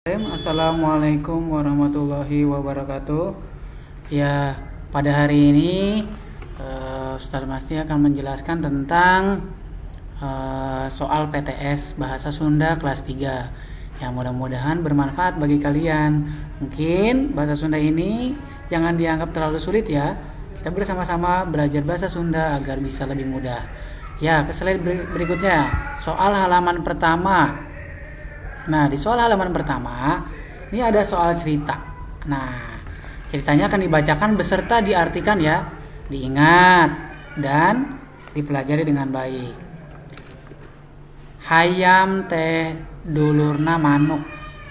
Assalamualaikum warahmatullahi wabarakatuh. Ya, pada hari ini Ustaz Masti akan menjelaskan tentang soal PTS Bahasa Sunda kelas 3. Ya, mudah-mudahan bermanfaat bagi kalian. Mungkin bahasa Sunda ini jangan dianggap terlalu sulit ya. Kita bersama-sama belajar bahasa Sunda agar bisa lebih mudah. Ya, ke slide berikutnya. Soal halaman pertama. Nah, di soal halaman pertama ini ada soal cerita. Nah, ceritanya akan dibacakan beserta diartikan ya. Diingat dan dipelajari dengan baik. Hayam teh dulurna manuk.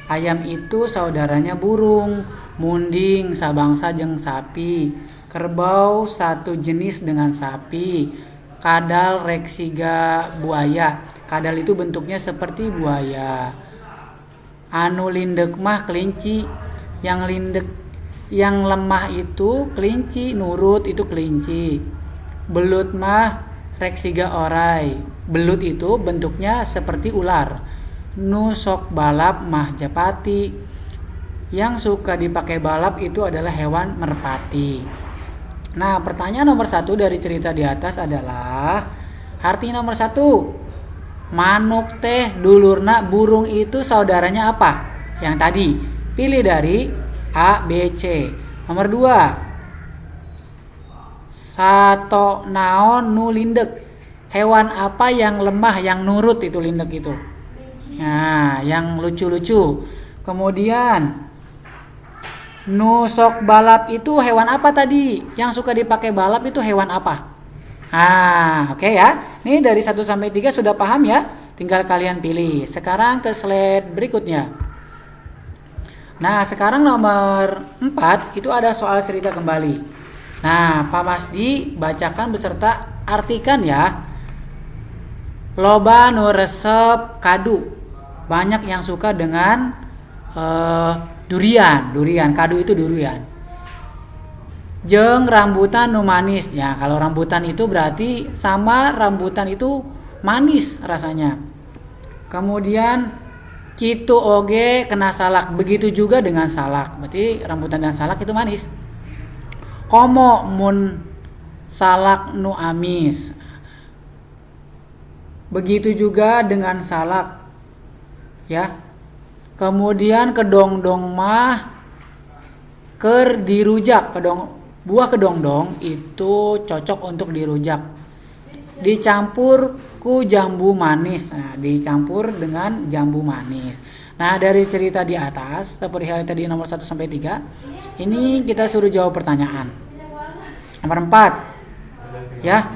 Ayam itu saudaranya burung. Munding sabangsa jeung sapi. Kerbau satu jenis dengan sapi. Kadal rek siga buaya. Kadal itu bentuknya seperti buaya. Anu lindek mah kelinci. Yang lindek, yang lemah itu kelinci, nurut itu kelinci. Belut mah rek siga oray. Belut itu bentuknya seperti ular. Nu sok balap mah japati. Yang suka dipakai balap itu adalah hewan merpati. Nah, pertanyaan nomor 1 dari cerita di atas adalah arti nomor 1. Manuk teh dulurna burung itu saudaranya apa? Yang tadi, pilih dari A, B, C. Nomor 2. Sato naon nu lindek. Hewan apa yang lemah, yang nurut itu lindek itu? Nah, yang lucu-lucu. Kemudian nu sok balap itu hewan apa tadi? Yang suka dipakai balap itu hewan apa? Ah, oke ya. Ini dari 1 sampai 3 sudah paham ya? Tinggal kalian pilih. Sekarang ke slide berikutnya. Nah, sekarang nomor 4 itu ada soal cerita kembali. Nah, Pak Masdi bacakan beserta artikan ya. Loba nu resep kadu. Banyak yang suka dengan durian, durian, kadu itu durian. Jeung rambutan nu manis. Ya, kalau rambutan itu berarti sama rambutan itu manis rasanya. Kemudian kitu oge kena salak. Begitu juga dengan salak. Berarti rambutan dan salak itu manis. Komo mun salak nu amis. Begitu juga dengan salak. Ya. Kemudian kedongdong mah keur dirujak, buah kedongdong itu cocok untuk dirujak. Dicampur ku jambu manis. Nah, dicampur dengan jambu manis. Nah, dari cerita di atas seperti hal tadi nomor 1 sampai 3, ini kita suruh jawab pertanyaan. Nomor 4. Ya.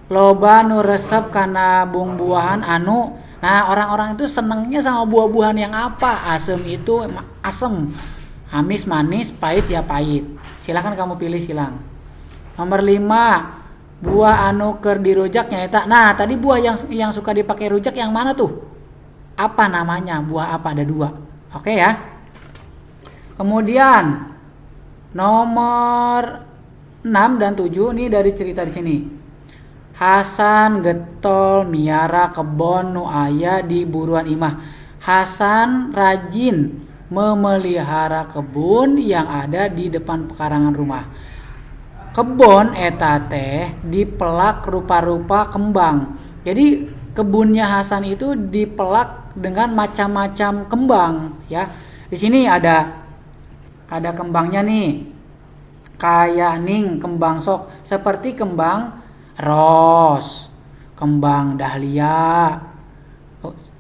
Loba nu resep kana buah-buahan anu. Nah, orang-orang itu senengnya sama buah-buahan yang apa? Asem itu asem. Amis manis, pahit ya pahit. Silahkan kamu pilih silang. Nomor 5, buah anu keur dirujak nyaeta. Nah, tadi buah yang suka dipakai rujak yang mana tuh? Apa namanya? Buah apa? Ada dua. Oke ya. Kemudian nomor 6 dan 7 ini dari cerita di sini. Hasan getol miara kebon nu aya di buruan imah. Hasan rajin memelihara kebun yang ada di depan pekarangan rumah. Kebon eta teh dipelak rupa-rupa kembang. Jadi kebunnya Hasan itu dipelak dengan macam-macam kembang ya. Di sini ada kembangnya nih. Kayak ning kembang sok seperti kembang ros, kembang dahlia,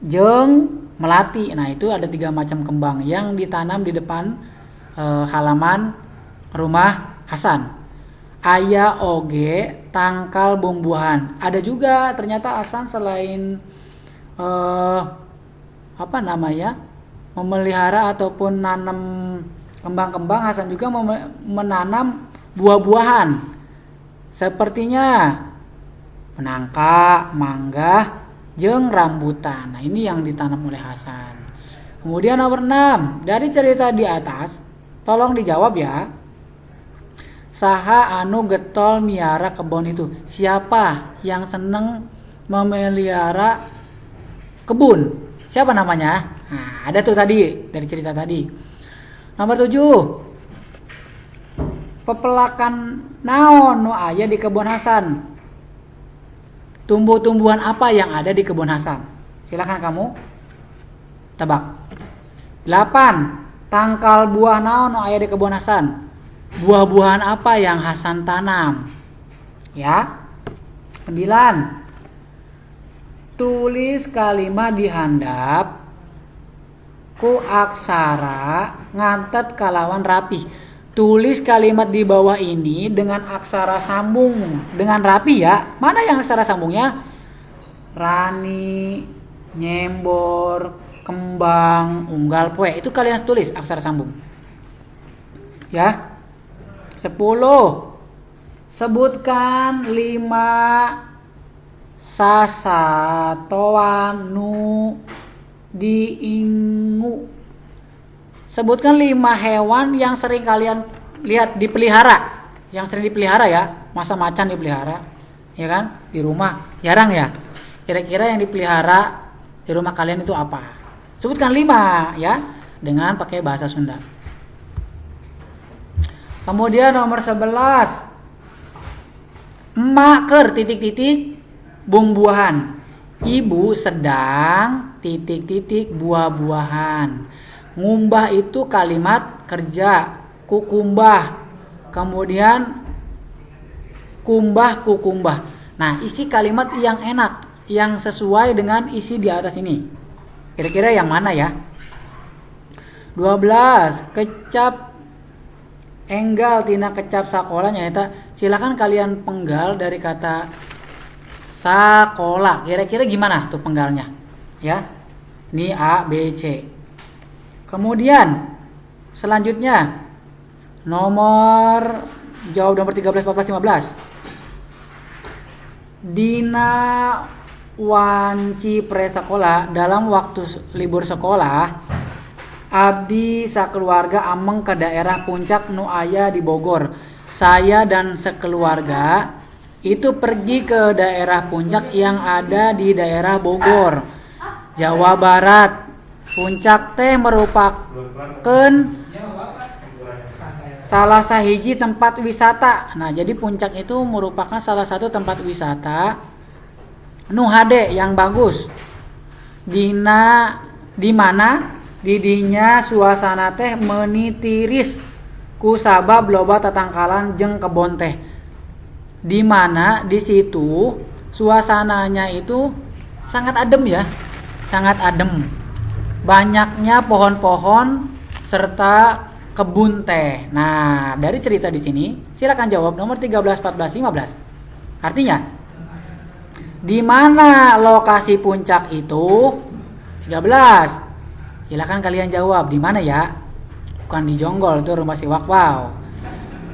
jeung melati. Nah, itu ada 3 macam kembang yang ditanam di depan halaman rumah Hasan. Aya oge tangkal bumbuhan. Ada juga ternyata Hasan selain apa namanya, memelihara ataupun nanam kembang-kembang, Hasan juga menanam buah-buahan. Sepertinya nangka, mangga, jeung rambutan. Nah, ini yang ditanam oleh Hasan. Kemudian nomor 6, dari cerita di atas, tolong dijawab ya. Saha anu getol miara kebon itu? Siapa yang seneng memelihara kebun? Siapa namanya? Nah, ada tuh tadi dari cerita tadi. Nomor 7. Pepelakan naon nu aya di kebun Hasan? Tumbuh-tumbuhan apa yang ada di kebun Hasan? Silakan kamu tebak. 8. Tangkal buah naon nu aya di kebun Hasan? Buah-buahan apa yang Hasan tanam? Ya. 9. Tulis kalimat di handap ku aksara ngantet kalawan rapih. Tulis kalimat di bawah ini dengan aksara sambung dengan rapi ya. Mana yang aksara sambungnya? Rani, nyembor, kembang, unggal poe. Itu kalian tulis aksara sambung. Ya. 10. Sebutkan 5 sasatoan nu diingu. Sebutkan 5 hewan yang sering kalian lihat dipelihara. Yang sering dipelihara ya. Masa macan dipelihara? Ya kan? Di rumah jarang ya. Kira-kira yang dipelihara di rumah kalian itu apa? Sebutkan 5 ya, dengan pakai bahasa Sunda. Kemudian nomor 11. Emak keur titik-titik bungbuahan. Ibu sedang titik-titik buah-buahan. Ngumbah itu kalimat kerja, kukumbah. Kemudian kumbah kukumbah. Nah, isi kalimat yang enak, yang sesuai dengan isi di atas ini. Kira-kira yang mana ya? 12. Kecap enggal tina kecap sakola nyaeta. Silakan kalian penggal dari kata sakola. Kira-kira gimana tuh penggalnya? Ya. Ini A, B, C. Kemudian selanjutnya nomor jawab nomor 13, 14, 15. Dina wanci pre sekolah, dalam waktu libur sekolah, abdi sakeluarga ameng ke daerah Puncak nu aya di Bogor. Saya dan sekeluarga itu pergi ke daerah Puncak yang ada di daerah Bogor, Jawa Barat. Puncak teh merupakan salah sahiji tempat wisata. Nah, jadi puncak itu merupakan salah satu tempat wisata nu hade yang bagus. Dina di mana didinya suasana teh meuni tiris ku sabab loba tatangkalan jeung kebon teh. Di mana di situ suasananya itu sangat adem ya, sangat adem. Banyaknya pohon-pohon serta kebun teh. Nah, dari cerita di sini, silakan jawab nomor 13, 14, 15. Artinya, di mana lokasi puncak itu? 13. Silakan kalian jawab di mana ya? Bukan di Jonggol, itu rumah si Wakwau.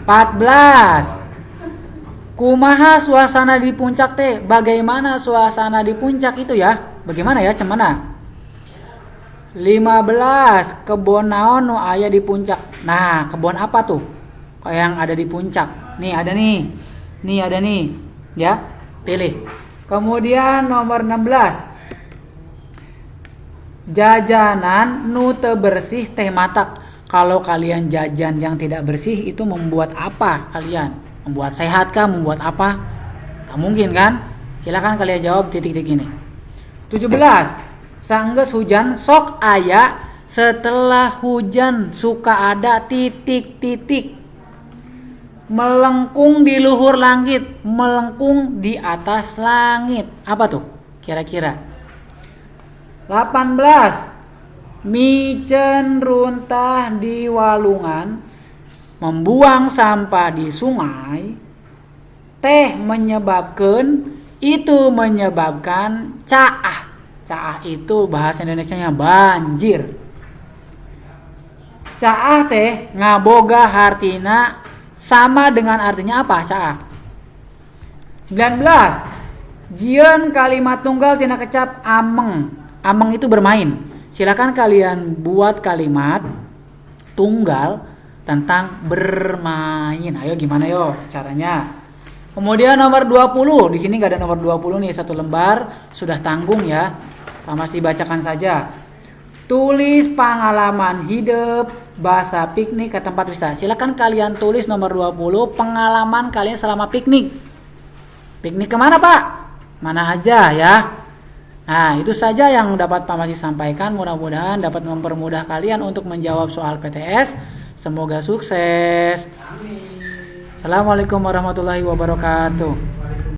14. Kumaha suasana di puncak teh? Bagaimana suasana di puncak itu ya? Bagaimana ya? Cemana? 15. Kebon naon nu aya di puncak? Nah, kebon apa tuh? Yang ada di puncak. Nih ada nih. Nih ada nih. Ya, pilih. Kemudian nomor 16. Jajanan nu teu bersih teh matak. Kalau kalian jajan yang tidak bersih itu membuat apa kalian? Membuat sehat kah? Membuat apa? Gak mungkin kan? Silakan kalian jawab titik-titik ini. 17. Sanggeus hujan sok aya, setelah hujan suka ada titik-titik melengkung di luhur langit, melengkung di atas langit. Apa tuh kira-kira? 18. Miceun runtah di walungan, membuang sampah di sungai teh menyebabkan, itu menyebabkan caah. Caah itu bahasa Indonesianya banjir. Caah teh ngaboga hartina sama dengan artinya apa caah? 19. Jieun kalimat tunggal tina kecap ameng. Ameng itu bermain. Silakan kalian buat kalimat tunggal tentang bermain. Ayo gimana yo caranya? Kemudian nomor 20. Di sini nggak ada nomor 20 nih, satu lembar sudah tanggung ya. Pak masih bacakan saja. Tulis pengalaman hidup basa piknik ke tempat wisata. Silakan kalian tulis nomor 20, pengalaman kalian selama piknik. Piknik kemana, Pak? Mana aja ya. Nah, itu saja yang dapat Pak Masih sampaikan. Mudah-mudahan dapat mempermudah kalian untuk menjawab soal PTS. Semoga sukses. Amin. Assalamualaikum warahmatullahi wabarakatuh.